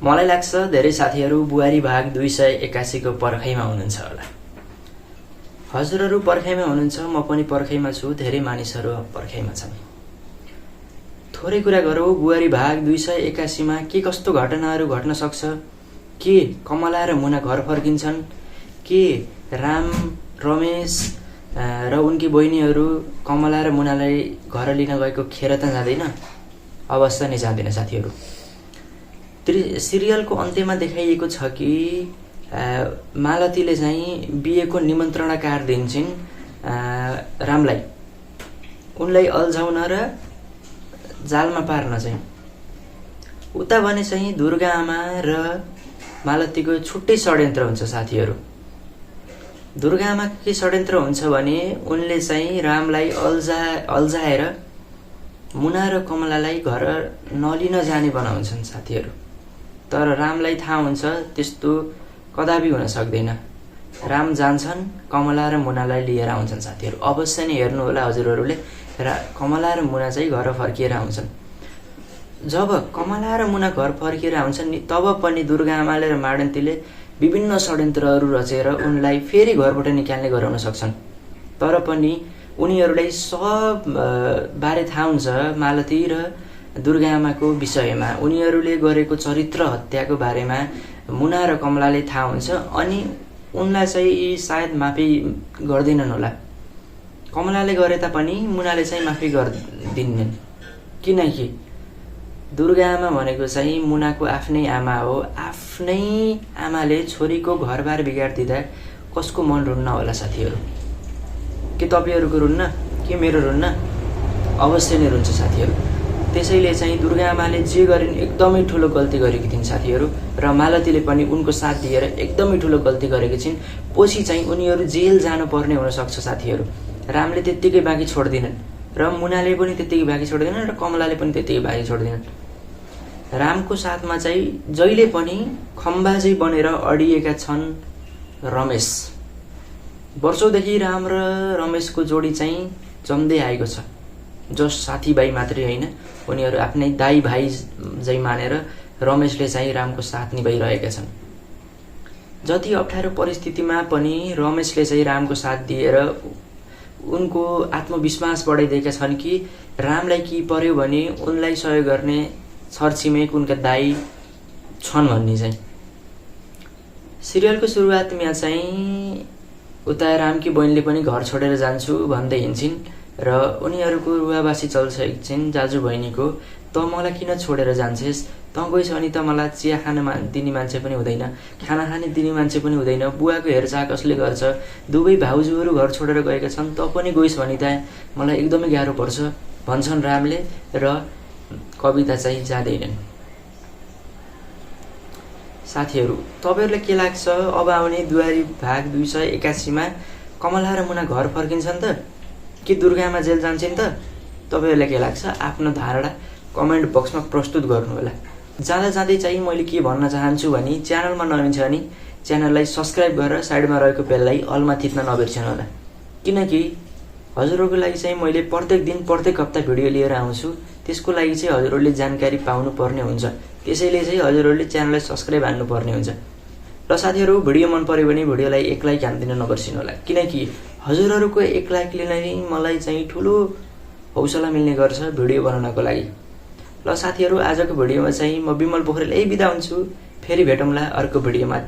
मलाई लाग्छ धेरै साथीहरू बुहारी भाग 281 को पर्खाइमा हुनुहुन्छ होला। हजुरहरू पर्खाइमा हुनुहुन्छ, म पनि पर्खाइमा छु, धेरै मानिसहरू पर्खाइमा छन्। थोरै कुरा गरौँ, बुहारी भाग 281 मा के कस्तो घटनाहरू घट्न सक्छ? के कमला र मुना घर फर्किन्छन्? के राम, रमेश र उनकी बहिनीहरू कमला र मुनालाई घर लिन गएको खेर त जाँदैन? अवश्य नै जाँदैन साथीहरू। सिरियलको अन्त्यमा देखाइएको छ कि मालतीले चाहिँ बिहेको निमन्त्रणा कार्ड दिन्छन् रामलाई, उनलाई अल्झाउन र जालमा पार्न चाहिँ। उता भने चाहिँ दुर्गा आमा र मालतीको छुट्टै षड्यन्त्र हुन्छ साथीहरू। दुर्गा आमा के षड्यन्त्र हुन्छ भने उनले चाहिँ रामलाई अल्झाएर मुना र कमलालाई घर नलिन जाने बनाउँछन् साथीहरू। तर रामलाई थाहा हुन्छ त्यस्तो कदापि हुन सक्दैन। राम जान्छन्, कमला र मुनालाई लिएर आउँछन् साथीहरू। अवश्य नै हेर्नु होला हजुरहरूले, कमला र मुना चाहिँ घर फर्किएर आउँछन्। जब कमला र मुना घर फर्किएर आउँछन् नि, तब पनि दुर्गा आमाले र माडन्तीले विभिन्न षड्यन्त्रहरू रचेर उनलाई फेरि घरबाट निकाल्ने गराउन सक्छन्। तर पनि उनीहरूलाई सब बारे थाहा हुन्छ मालती र दुर्गा आमाको विषयमा। उनीहरूले गरेको चरित्र हत्याको बारेमा मुना र कमलाले थाहा हुन्छ, अनि उनलाई चाहिँ सायद माफी गर्दैनन् होला। कमलाले गरे तापनि मुनाले चाहिँ माफी गर्दिन्नन्, किनकि दुर्गा आमा भनेको चाहिँ मुनाको आफ्नै आमा हो। आफ्नै आमाले छोरीको घरबार बिगारिदिँदा कसको मन रुन्न होला साथीहरू? के तपाईँहरूको रुन्न? के मेरो रुन्न? अवश्य नै रुन्छ साथीहरू। त्यसैले चाहिँ दुर्गा आमाले जे गरिन् एकदमै ठुलो गल्ती गरेकी थिइन् साथीहरू, र मालतीले पनि उनको साथ दिएर एकदमै ठुलो गल्ती गरेकी छिन्। पछि चाहिँ उनीहरू जेल जानुपर्ने हुनसक्छ साथीहरू। रामले त्यत्तिकै बाँकी छोड्दिनन्, र मुनाले पनि त्यत्तिकै बाँकी छोड्दिनन्, र कमलाले पनि त्यत्तिकै बाँकी छोड्दिनन्। रामको साथमा चाहिँ जहिले पनि खम्बा चाहिँ बनेर अडिएका छन् रमेश। वर्षौँदेखि राम र रमेशको जोडी चाहिँ जम्दै आएको छ। जस साथीभाइ मात्रै होइन, उनीहरू आफ्नै दाइ भाइ जै मानेर रमेशले चाहिँ रामको साथ निभाइरहेका छन्। जति अप्ठ्यारो परिस्थितिमा पनि रमेशले चाहिँ रामको साथ दिएर उनको आत्मविश्वास बढाइदिएका छन् कि रामलाई के पर्यो भने उनलाई सहयोग गर्ने छरछिमेक उनका दाइ छन् भन्ने चाहिँ। सिरियलको सुरुवातमा चाहिँ उता रामकी बहिनीले पनि घर छोडेर जान्छु भन्दै हिँड्छिन्, र उनीहरूको रुवाबासी चलिसकेको दाजु बहिनीको। त मलाई किन छोडेर जान्छेस्? त गइस् भने त मलाई चिया खान दिने मान्छे पनि हुँदैन, खाना खाने दिने मान्छे पनि हुँदैन, बुवाको हेरचाह कसले गर्छ? दुवै भाउजूहरू घर छोडेर गएका छन्, त पनि गइस् भने त मलाई एकदमै गाह्रो पर्छ भन्छन् रामले, र कविता चाहिँ जाँदैनन्। साथीहरू, तपाईँहरूलाई के लाग्छ? अब आउने बुहारी भाग 281 मा कमला र मुना घर फर्किन्छन् त कि दुर्गा आमा जेल जान्छन् त? तपाईँहरूलाई के लाग्छ? आफ्नो धारणा कमेन्ट बक्समा प्रस्तुत गर्नुहोला। जाँदा जाँदै चाहिँ मैले के भन्न चाहन्छु भने च्यानलमा नयाँ छ भने च्यानललाई सब्सक्राइब गरेर साइडमा रहेको बेललाई अलमा थिच्न नबिर्सनु होला, किनकि हजुरहरूको लागि चाहिँ मैले प्रत्येक दिन प्रत्येक हप्ता भिडियो लिएर आउँछु। त्यसको लागि चाहिँ हजुरहरूले जानकारी पाउनुपर्ने हुन्छ। त्यसैले चाहिँ हजुरहरूले च्यानललाई सब्सक्राइब हान्नुपर्ने हुन्छ। र साथीहरू, भिडियो मन पर्यो भने भिडियोलाई एक लाइक हान्दिन नबिर्सनु होला, किनकि हजुरहरूको एक लाइकले नै मलाई चाहिँ ठुलो हौसला मिल्ने गर्छ भिडियो बनाउनको लागि। ल साथीहरू, आजको भिडियोमा चाहिँ म विमल पोखरेल बिदा हुन्छु। फेरि भेटौँला अर्को भिडियोमा।